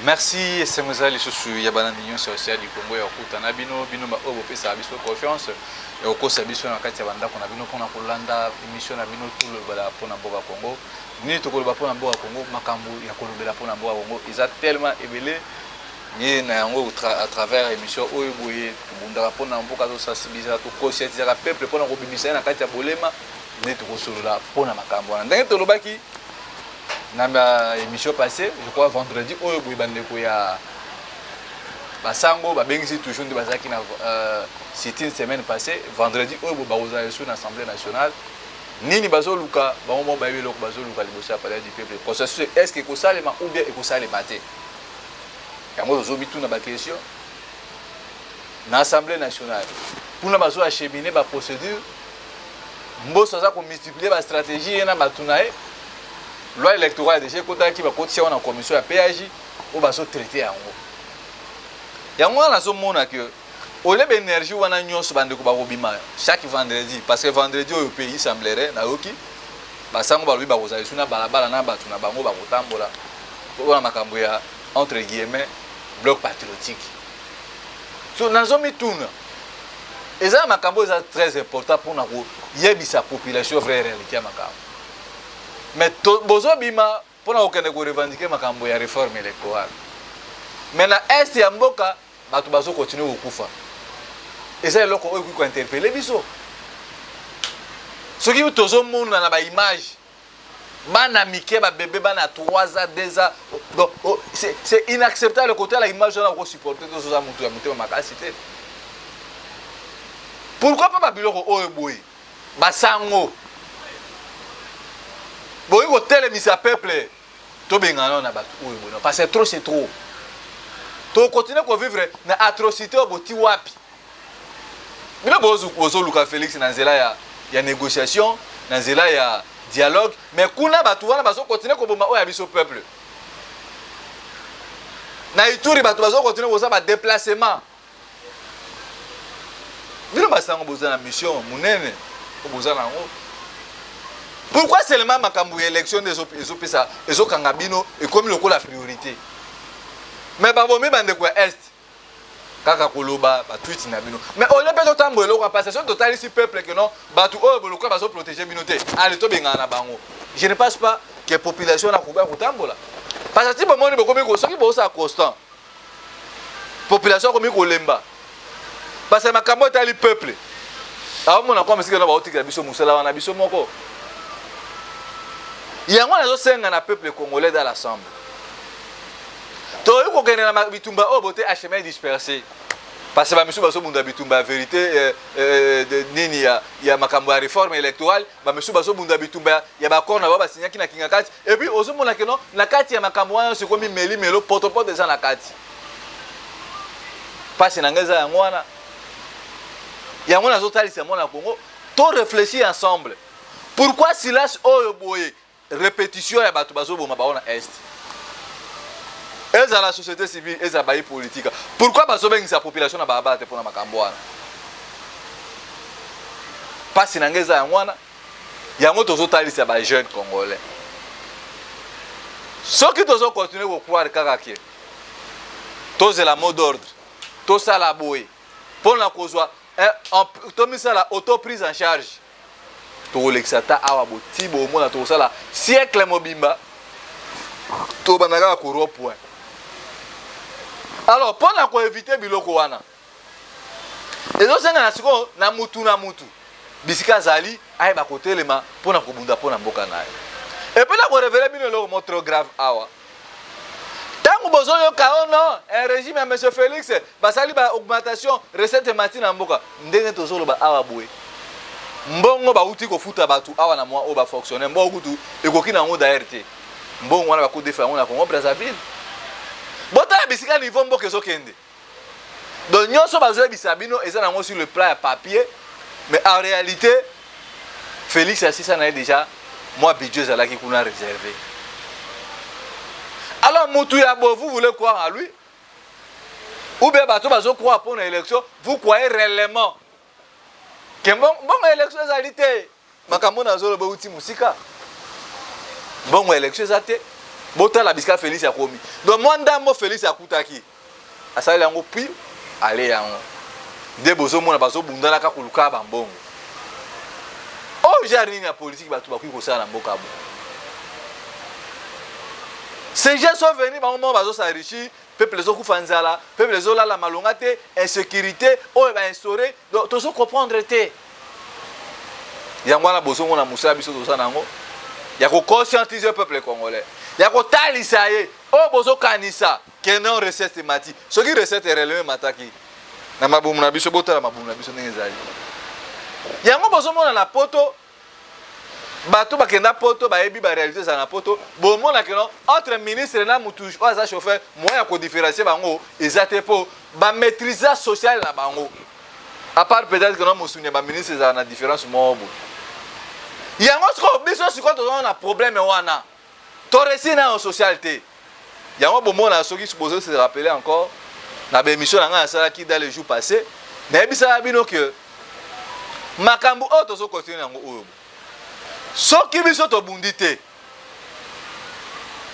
Merci. Esengo eza lisusu ya balandi nyonso ya Océan du Congo ya kokuta na bino, bino baoyo bopesaka biso confiance ya kokosa biso na kati ya bandako na bino mpona kolanda émission na bino Tolobela mpona mboka Congo. Nini tokoloba mpona mboka Congo? Makambo ya kolobela mpona mboka Congo eza tellement ebele. Ye na yango, à travers émission oyo boye, tobundaka mpona mboka, tosensibilisaka, toconscientisaka peuple mpona kobimisa ye na kati ya bolema. Nde tokosolola mpona makambo wana ndenge tolobaki na ba émission passée, je crois vendredi oyo boye. Bandeko ya basango babengisi toujours nde bazalaki na sit-in semaine passée. Vendredi oyo boye bakozala lisusu na Assemblée nationale. Nini bazoluka? Bango moko bayebi eloko bazoluka liboso ya Palais du peuple. Consensus, est ce que ekosalema ou bien ekosalema te? Yango tozomituna baquestion. Na Assemblée nationale kuna bazo acheminer baprocédure. Mboso aza komultiplier bastratégie, ye na bato na ye. Loi électorale déjà ekotaki, bakotisi yango na commission ya PAJ oyo bazotraiter yango. Yango wana nazomona ke oleba énergie wana nyonso, bandeko bakobima chaque vendredi, parce que vendredi oyo mpe, il semblerait, nayoki basango balobi bakozala lisu na balabala na bato na bango, bakotambola mpona makambo ya, entre guillemets, bloc patriotique. So nazomituna, eza na makambo eza très important mpona koyebisa population vraie réalité ya makambo, mais bozobima mpona kokende korevendiquer makambo ya réforme électorale, mais na est ya mboka bato bazocontinuer kokufa. Eza eloko oyo ekoki kointerpeller biso. Soki tozomona na baimage bana mike, babebe, bana 3 ans, 2 ans, donc oh, c'est inacceptable. Kotala image wana, okosupporter te. Ozoza motu ya motema makasi te. Pourquoi mpe babiloko oyo boye, basango boyi kotelemisa peuple? Tobengana na bato oyo boye, parce que trop c'est trop. Tokontinue kovivre na atrocité oyo boti wapi? Bino bozoluka Félix na nzela ya négociation, na nzela ya dialogue, mais kuna bato wana bazokontinue koboma oyo ya biso peuple. Na Ituri bato bazokontinue kosala badéplacement. Bino basango boza na mission monene po boza na yango. Pourquoi seulement makambo ya élection nde ezopesa, ezokanga bino, ekomi lokola priorité? Mais babomi bandeko ya est, kaka koloba batweet na bino. Mais olie mpe totambola eloko ya mpasi. Soki totalisi peuple ke non, bato oyo bolokola bazoprotéger bino te, ale tobengana na bango, je ne pense pas que population na koba kotambola, parce que ti bomoni bokomi, soki bozosala constant, population akomi kolemba, parce que makambo etali peuple aomona kwa mesika na baotikela biso mosala wana biso moko. Yango nazosenga na peuple congolais dans l'ensemble, tokoki kokende na bitumba oyo bote à chemin dispersé, parce que bamisusu bazobunda bitumba ya vérité nini ya makambo ya réforme électorale, bamisusu bazobunda bitumba ya baaccord na bao basinyaki na Kinga kati. Et puis ozomona ke non, na kati ya makambo wana nyonso ekomi meli melo, potopoto eza na kati. Mpasi na ngai eza yango wana. Yango nazotalisa mwana Congo, to réfléchir ensemble. Pourquoi silence oyo boye, répétition ya bato bazoboma bango na est? Ezala société civile, ezala bayi politique, pourquoi bazobengisa population na balabala te mpona makambo wana? Mpasi na ngai eza yango wana. Yango tozotalisa bajeune congolais, soki tozokontinue kocroire kaka ke tozela mot d'ordre, tosala boye mpona kozwa tomisala auto prise en charge, tokolekisa ta awa boti bomona, tokosala siècle mobimba, tobanda kaka ko rond-point. Alors mpo na koéviter biloko wana, ezosenga na sikoyo na mutu na mutu bisika azali ayeba kotelema mpo na kobunda mpo na mboka na ye. Et puis na korévéler bino eloko mo trop grave awa. Ntango bozoyoka o non, un régime ya monsieur Félix basali ba augmentation recette emati na mboka, ndenge tozoloba awa boye, mbongo bauti kofuta bato awa na mwa oyo bafonctionnaire, mbongo kutu ekoki na yango d'ailleurs te. Mbongo wana bakodefa yango na Congo Brazzaville. Botala bisika niveau mboka ezokende. Donc nyonso bazoyebisa bino eza nango sur le plan ya papier, mais en réalité Félix asisa na ye déjà mwa budget ezalaki kuna réservé. Alors mutu ya bo, vous voulez croire en lui ou bien bato bazocroire mpo na élection? Vous croyez réellement ke mbongo élection ezali te? Makambo nazoloba euti mosika. Mbongo élection eza te. Botala bisika Felix akomi. Donc mwa ndambo Felix akutaki, asaleli yango puis ale yango nde bozomona bazobundanaka koluka bambongo. Oyo genre nini ya politike bato bakoki kosala na mboka bo? Ces gens sont venus, bango moko bazos'enrichir, peuple ezokufa nzala, peuple ezolala malonga te, insécurité oyo bainstaure. Donc tozo comprendre te. Yango wana bozomona mosala biso toza na yango ya koconscientiser peuple congolais, ya kotalisa ye oyo bozokanisa ke non, recette emati. Soki recette réellement emataki na mabumu na biso, botala mabumu na biso ndenge ezali. Yango bozomona na Poto, bato bakenda Poto bayebi baréalité ezala na Poto. Bomona ke non, entre ministre na mutu oyo aza chauffeur, moyen ya kodifférencier bango eza te, mpo bamaîtrise sociale na bango, à part peut-être que no mosuni ya baministre ezala na différence moko boye. Yango sikoyo biso sikoyo tozana na problème wana, toréussir nayo social te. Yango bomona, soki bozo se rappeler encore na baémission na ngai nasalaki dans les jours passés, nayebisaka bino ke makambo oyo tozocontinuer yango oyo, soki biso tobundi te,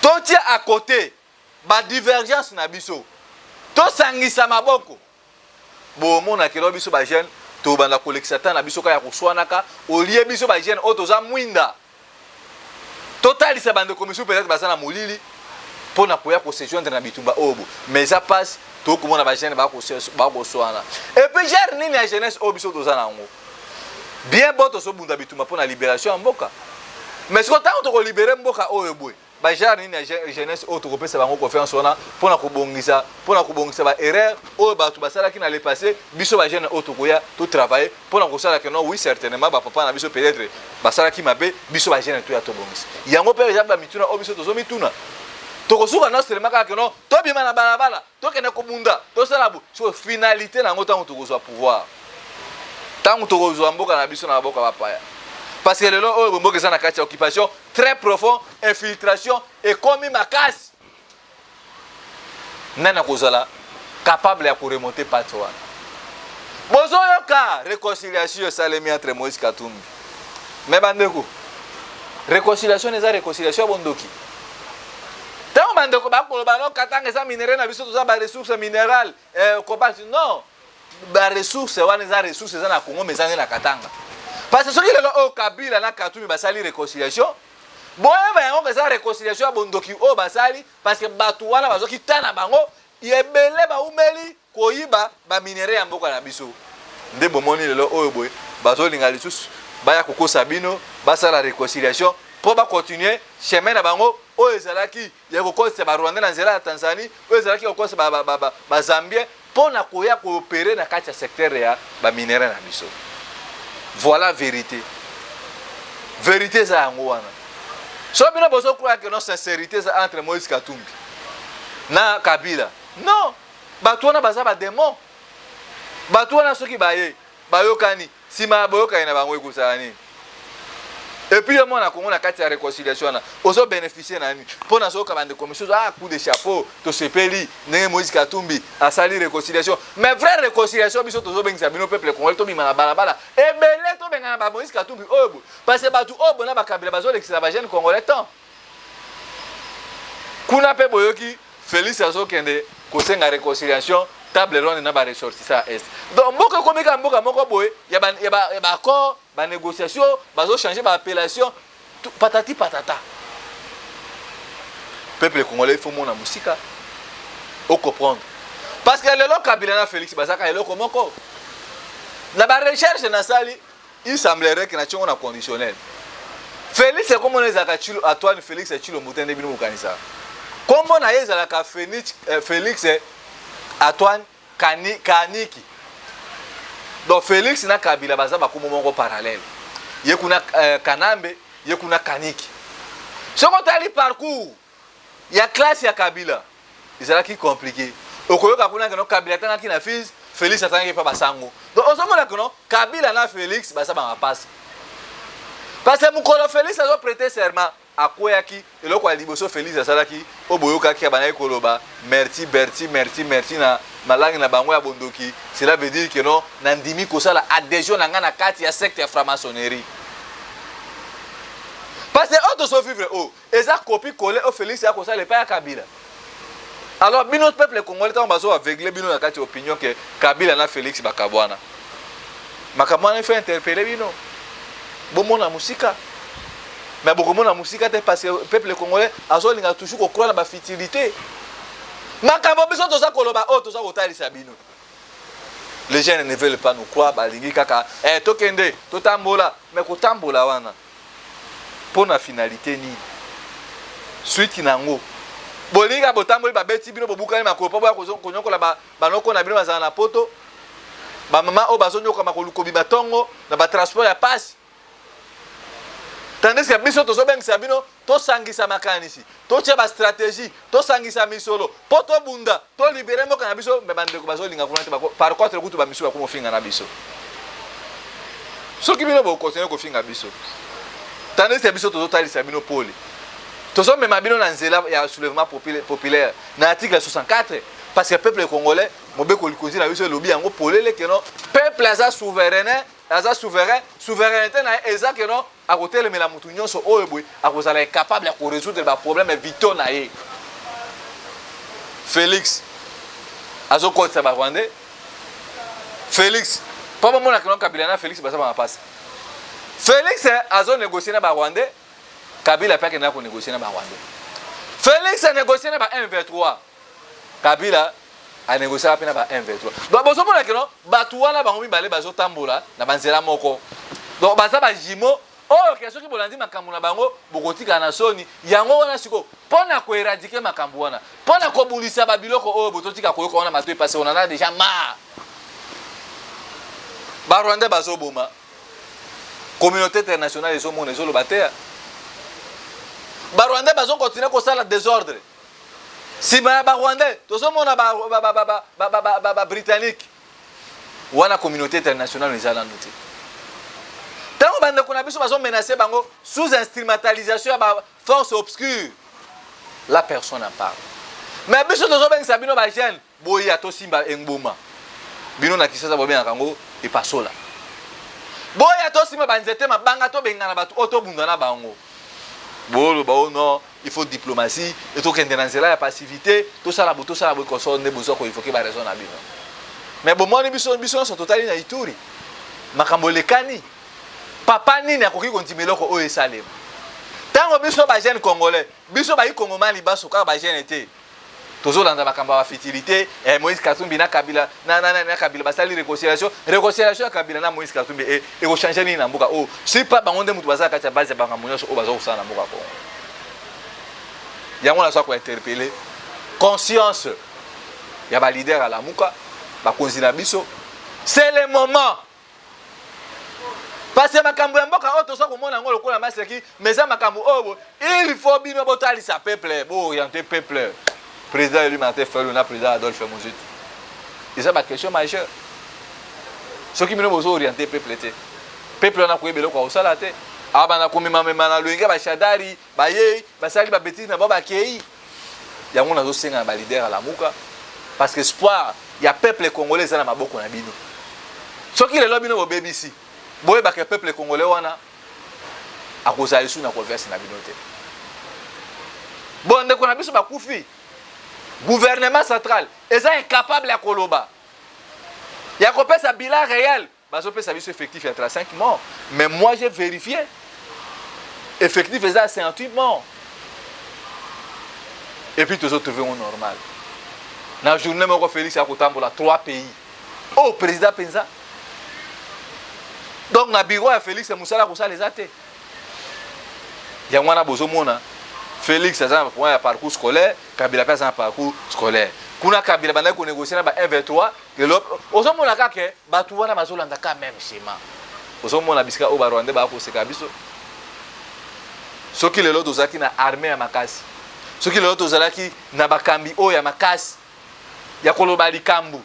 totia à côté badivergence na biso, tosangisa maboko, bomona kelo biso bajeune tobanda kolekisa ta na biso kaka ya koswanaka. Olie biso bajeune oyo toza mwinda, totalisa bandeko misusu peut-être baza na molili mpo na koya kose joindre na bitumba oyo bo. Mais eza mpasi, tokomona bajeune bakoswana. Et puis genre nini ya jeunesse oyo biso toza na yango? Bien, bo tozobunda bitumba mpo na libération ya mboka, mais siko ntango tokolibérer mboka oyo boye, bagenre nini ya jeunesse oyo tokopesa bango confiance wana mpona kobongisa baerreur oyo bato basalaki na le passé? Biso bajeune oyo tokoya totravaille mpona kosala ke non, oui, certainement bapapa na biso peut-être basalaki mabe, biso bajeune toya tobongisa yango. Mpe eza bamituna oyo biso tozomituna. Tokosuka non seulement kaka ke non, tobima na balabala, tokende kobunda, tosala bo. So finalité na yango, ntango tokozwa pouvoir, ntango tokozwa mboka na biso na maboko ya bapaya, parce que lelo oyo mboka eza na kati ya occupation très profond, infiltration ekomi makasi, nani akozala capable ya koremonter pente wana? Bozoyoka réconciliation esalemi entre Moïse Katumbi, mais bandeko, réconciliation eza réconciliation ya bondoki. Ntango bandeko bakoloba no Katanga eza minerai na biso, toza baressource minérale, cobalt, non, baressource wana eza ressource eza na Congo, mais eza nde na Katanga. Parce que soki lelo oyo Kabila na Katumbi basali réconciliation, boyeba yango eza réconciliation ya bondoki oyo basali, parce que bato wana bazwaki ta na bango ebele, baumeli koyiba baminerai ya mboka na biso. Nde bomoni lelo oyo boye bazolinga lisusu baya kokosa bino, basala réconciliation mpo bacontinue chemin na bango oyo ezalaki ya kokotisa Barwandais na nzela ya Tanzanie, oyo ezalaki kokotisa Bazambien mpo na koya koopérer na kati ya secteur ya baminerai na biso. Voilà vérité. Vérité eza yango wana. So bino bozocroire ke non, sincérité eza entre Moïse Katumbi na Kabila, non, bato wana baza badémon. Bato wana soki baye bayokani, nsima ya boyokani na bango ekozala nini? Et puis yo mwana Kongo, na kati ya réconciliation wana ozobénéficie na nini? Mpo nazoyoka bandeko misusu: "Ah, coup de chapeau, tosepeli ndenge Moïse Katumbi asali réconciliation." Mais vraie réconciliation, biso tozobengisa bino peuple congolais, tobima na balabala ebele, tobengana ba Moïse Katumbi oyo boye, parce que bato oyo bona Bakabila bazolekisela bajeune congolais temps. Kuna mpe boyoki Félix azokende kosenga réconciliation, table ronde na baressortissant ya Est. Donc mboka ekomi kaka mboka moko boye ya baaccord, banégociation, bazochange baappellation, patati patata. Peuple congolais, il faut mona mosika, ocomprendre, parce que lelo Kabila na Félix bazaka eloko moko. Na barecherche nasali, il semblerait que na tiongo na conditionnel, Félix ekomona ezalaka Antoine Félix Tshilombo te nde bino mokanisaka. Nkombo na ye ezalaka Félix Antoine Kaniki. Donc Félix na Kabila baza bakombo moko parallèle. Ye kuna Kanambe, ye kuna Kaniki. Soki otali parcours ya classe ya Kabila, ezalaki compliqué. Okoyoka kuna keno Kabila atangaki na Fils, Félix atangaki mpa basango. Donc ozomona keno Kabila na Félix baza bamapasi, parce que mokolo Félix azoprêter serment, akweyaki. Eloko ya liboso Félix asalaki, oyo boyokaki abandaki koloba "merci berti, merci, merci" na malangi na bango ya bondoki, cela veut dire que non, nandimi kosala adhésion na ngai na kati ya secte ya franc-maçonnerie. Parce que oyo tozovivre oyo eza copie colle oyo Félix akosala epai ya Kabila. Alors bino peuple congolais, ntango bazo aveugle bino na kati ya opinion ke Kabila na Félix bakabwana, makambo wana il faut interpeller bino, bomona mosika. Mais bokomona mosika te, parce que peuple congolais azolinga toujours kokroire na bafutilité. Makambo biso toza koloba oyo, toza kotalisa bino, les jeunes ne veulent pas nous croire. Balingi kaka tokende totambola. Mais kotambola wana mpo na finalité nini? Suite nango, bolingi kaka botamboli, babeti bino, bobukani makolo, mpo boya konyokola banoko na bino bazala na Poto, bamama oyo bazonyokama kobima ntongo na batransport ya pasi, tandis que biso tozobengisa bino tosangisa makanisi, totia bastratégie, tosangisa misolo mpo tobunda, tolibérer mboka na biso. Me bandeko bazolinga kuna te. Par contre kutu bamisu bakomofinga na biso. Soki bino bokontinue kofinga biso, tandis que biso tozotalisa bino pole, tozomema bino na nzela ya soulèvement populaire na article 64, parce que peuple congolais, mobeko likonzi na biso elobi yango polele ke non, peuple aza souverain, aza souverain. Souveraineté na ye eza ke non, akotelemela motu nyonso oyo boye akozala incapable ya korésoudre baproblème vitaux na ye. Félix azokotisa Barwandais. Félix, mpo bamonaka no Kabila na Félix baza bamapasa. Félix azonégocie na Barwandais, Kabila mpe akendaka konégocie na Barwandais. Félix anégocie na ba M23, Kabila anégociaka mpe na ba M23. Donc bozomona ke no, bato wana bango mibale bazotambola na banzela moko. Donc baza bajumeaux oyo ke soki bolandi makambo na bango, bokotikala na soni. Yango wana sikoyo, mpo na koéradiquer makambo wana, mpo na kobundisa babiloko oyo bototika koyoka wana matoi, parce on en a déjà marre. Barwandais bazoboma, communauté internationale ezomona, ezoloba te. Barwandais bazokontinue kosala désordre. Nsima ya Barwandais, tozomona Babritannique wana. Communauté internationale eza nanu te. Ntango bandeko na biso bazomenace bango sous instrumentalisation ya baforce obscure, la personne en parle. Mais biso tozobengisa bino bajeune, boya tosimba engboma. Bino na Kisasa bobengaka yango epasola. Boya tosimba banzete, mabanga, tobengana bato oyo, tobunda na bango. Boloba o non, il faut diplomatie, etokende na nzela ya passivité, tosala bo, tosala boye, koso nde bozwa koévoquer baraison na bino. Mais bomoni, biso biso nyonso totali na Ituri, makambo elekani. Papa nini akoki kondima eloko oyo esalema? Ntango biso bajeune congolais, biso bayi kongomani baso, kaka bajeune te, tozolanda makambo ya bafutilité, Moïse Katumbi na Kabila na Kabila basali réconciliation. Réconciliation ya Kabila na Moïse Katumbi ekochange nini na mboka oyo? Si pa bango nde moto baza kati ya base ya makambo nyonso oyo baza kosala na mboka Kongo. Yango naza kointerpeller conscience ya baleader ya Lamuka, bakonzi na biso. C'est le moment, parce que makambo ya mboka oyo toza komona yango lokola maseki, mais eza makambo oyo il faut bino botalisa peuple, booriente peuple. Président élu Martin Fayulu na président Adolphe Muzito, eza baquestion majeure. Soki bino bozo oriente peuple te, peuple wana koyeba eloko akosala te, abanda komemamema na loyenge. Bashadari bayei, basali babêtises na bao, bakei. Yango nazosenga na baleader ya Lamuka, parce que espoir ya peuple congolais eza na maboko na bino. Soki lelo bino bobebisi, boyebaka peuple congolais wana akozala lisusu na confiance na bino te. Bon, ndeko na biso bakufi, gouvernement central eza incapable ya koloba, ya kopesa bilan réel. Bazopesa biso effectif ya 35 morts, mais moi j'ai vérifié, effectif eza 58 morts. Et puis tozotrouve ngo normal, na journée moko Félix akotambola 3 pays. Oyo président mpenza? Donc na bureau ya Félix, mosala kosala eza te. Yango wana bozomona Félix aza na point ya parcours scolaire, Kabila mpe aza na parcours scolaire. Kuna Kabila bandaki konégocie na ba 1 23. Lelo ozomona kaka bato wana bazolanda ka même schéma. Ozomona bisika oyo Barwandais baya koseka biso. Soki lelo tozalaki na armée ya makasi, soki lelo tozalaki na bakambi oyo ya makasi ya koloba likambo,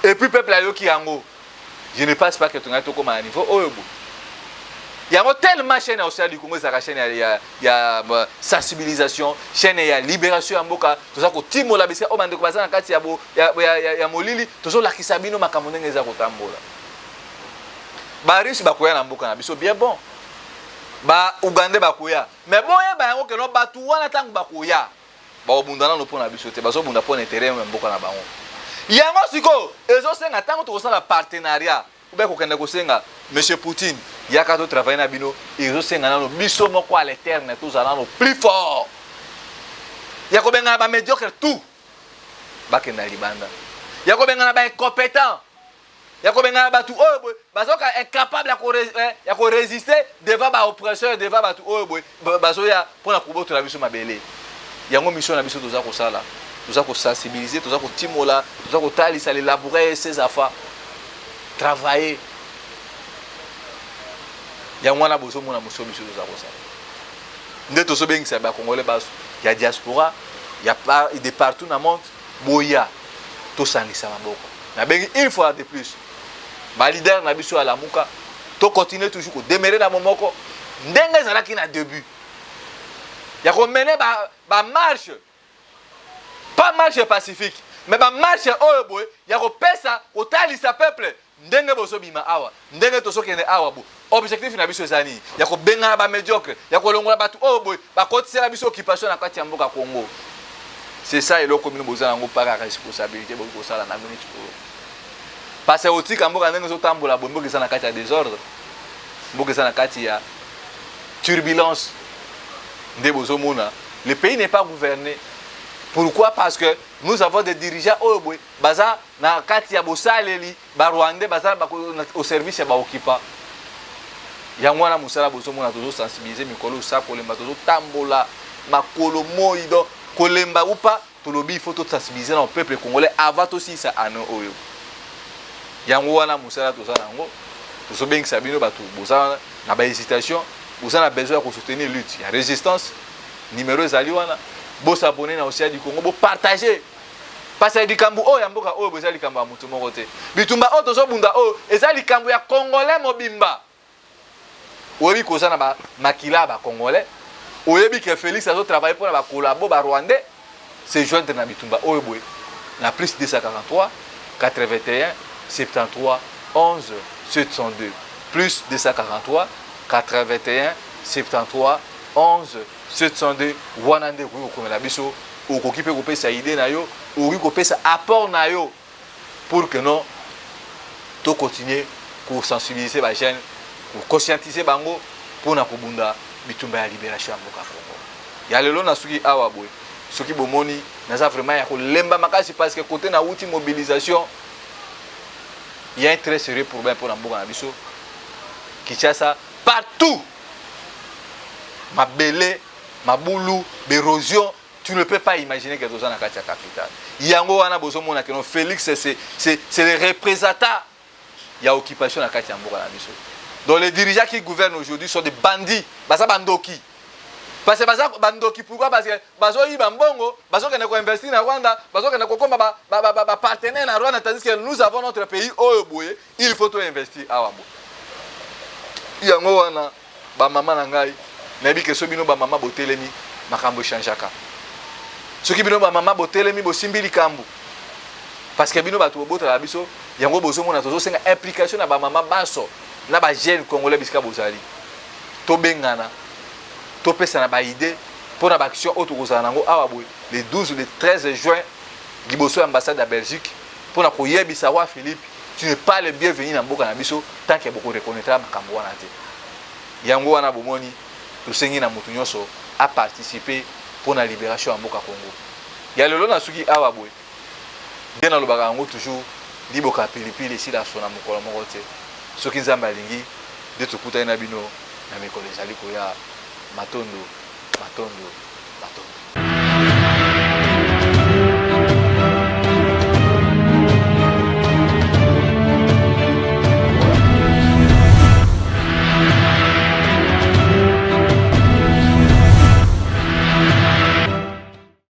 et puis peuple ayoki yango, je ne pense pas que tongaki tokóma na niveau oyo bo. Yango tellement chaîne ya Océan du Congo ezalaka chaîne ya sensibilisation, chaîne ya libération ya mboka. Toza kotimola bisika oyo bandeko baza na kati ya molili. Tozolakisa bino makambo ndenge eza kotambola. Barusse bakoya na mboka na biso, bien bon. Ba Ougandais bakoya. Mais boyeba yango que non batu wana tango bakoya bakobunda nano mpo na biso te, bazobunda mpo na interet ya mboka na bango. Yango sikoyo ezosenga tango tokosala partenariat ou bien kokende kosenga Monsieur Poutine yaka to travailler na bino, ezosenga nano biso moko à l'interne tozala nano plus fort ya kobengana ba mediocre tout bakenda libanda, ya kobengana ba incompetent, ya kobengana bato oyo boye bazoka incapable ya koresiste devant ba oppresseur, devant bato oyo boye bazoya mpona kobotola biso mabele. Yango mission na biso toza kosala, toza kosensibiliser, toza kotimola, toza kotalisa les laboureurs et ses enfants travailler. Yango wana bozomona moso biso toza kosala nde tozobengisa bacongolais baso ya diaspora ya de partout na monde, boya tosangisa maboko. Nabengi une fois de plus baleader na biso ya Lamuka, tocontinue toujours kodemere na bomoko ndenge ezalaki na début ya komene bamarche, ba pas marche pacifique, mais bamarche oyo boye ya kopesa kotalisa peuple ndenge bozobima awa, ndenge tozokende awa. Bo objectif na biso eza nini? Ya kobengana bamédiocre, ya kolongola bato oyo boye bakotisela biso occupation na kati ya mboka Congo. C'est ça eloko bino boza yango par responsabilité boki kosala na minute oyo, parce que otika mboka ndenge ezotambola boye, mboka eza na kati ya désordre, mboka eza na kati ya turbulence. Nde bozomona, le pays n'est pas gouverné. Pourquoi? Parce que nous avons des dirigeants oyo boye baza na kati ya bosaleli barwandais, baza au service ya baoccupants. Yango wana mosala bozomona tozosensibiliser mikolo osa kolemba, tozotambola makolo moi, donc kolemba upa tolobi il faut tosensibiliser na peuple congolais avant tosilisa ano oyo. Yango wana mosala toza na yango, tozobengisa bino bato boza na bahésitation, boza na besoin ya kosoutenir lutte ya résistance. Numéro ezali wana. Bosabonner na Océan du Congo, bopartage, parce que likambo oyo ya mboka oyo eza likambo ya motu moko te. Bitumba oyo tozobunda oyo eza likambo ya congolais mobimba. Oyebi koza na makila ya bacongolais, oyebi ke Félix azotravaille mpona bakolabo barwandais, se joindre na bitumba oyo boye na plus 243 81 73 11 702, plus 243 81 73 11 702. Wana nde okoki kokomela biso, okoki mpe kopesa idée na yo, okoki kopesa apport na yo pour que non tocontinue kosensibiliser bajeune, koconscientiser bango mpona kobunda bitumba ya libération ya mboka Congo. Ya lelo nasuki awa boye. Soki bomoni naza vraiment ya kolemba makasi, parce que côté nauti mobilisation, il y a un très sérieux problème mpona mboka na biso. Kinshasa partout mabele mabulu, baérosion, tu ne peux pas imaginer que toza na kati ya capitale. Yango wana bozomona ke no Félix, c'est le représentant ya occupation na kati ya mboka na biso. Donc les dirigeants qui gouvernent aujourd'hui sont des bandits, baza bandoki. Parce que baza bandoki, pourquoi? Parce que bazoyiba mbongo, bazokende koinvestir na Rwanda, bazokende kokoma bapartenaire na Rwanda, tandis que nous avons notre pays oyo boye il faut toinvestir awa boye. Yango wana bamama na ngai, nayebi ke so bino bamama botelemi, makambo echangeaka. Soki bino bamama botelemi, bosimbi likambo, parce que bino bato bobotala biso. Yango bozomona tozosenga implication na bamama baso na bajeune congolais bisika bozali. Tobengana, topesa na baidée mpo na baaction oyo tokozala nango awa boye le 12, le 13 juin, liboso ya ambassade ya Belgique, mpona koyebisa roi Philippe: tu n'es pas le bienvenu na mboka na biso tant que bokoreconnaître makambo wana te. Yango wana bomoni tosengi na motu nyonso aparticipe mpo na libération ya mboka Congo. Ya lelo nasuki awa boye. Nde nalobaka yango toujours, liboka pilipili esila so na mokolo moko te. Soki Nzambe alingi, nde tokutani na bino na mikolo ezali koya. Matondo, matondo, matondo.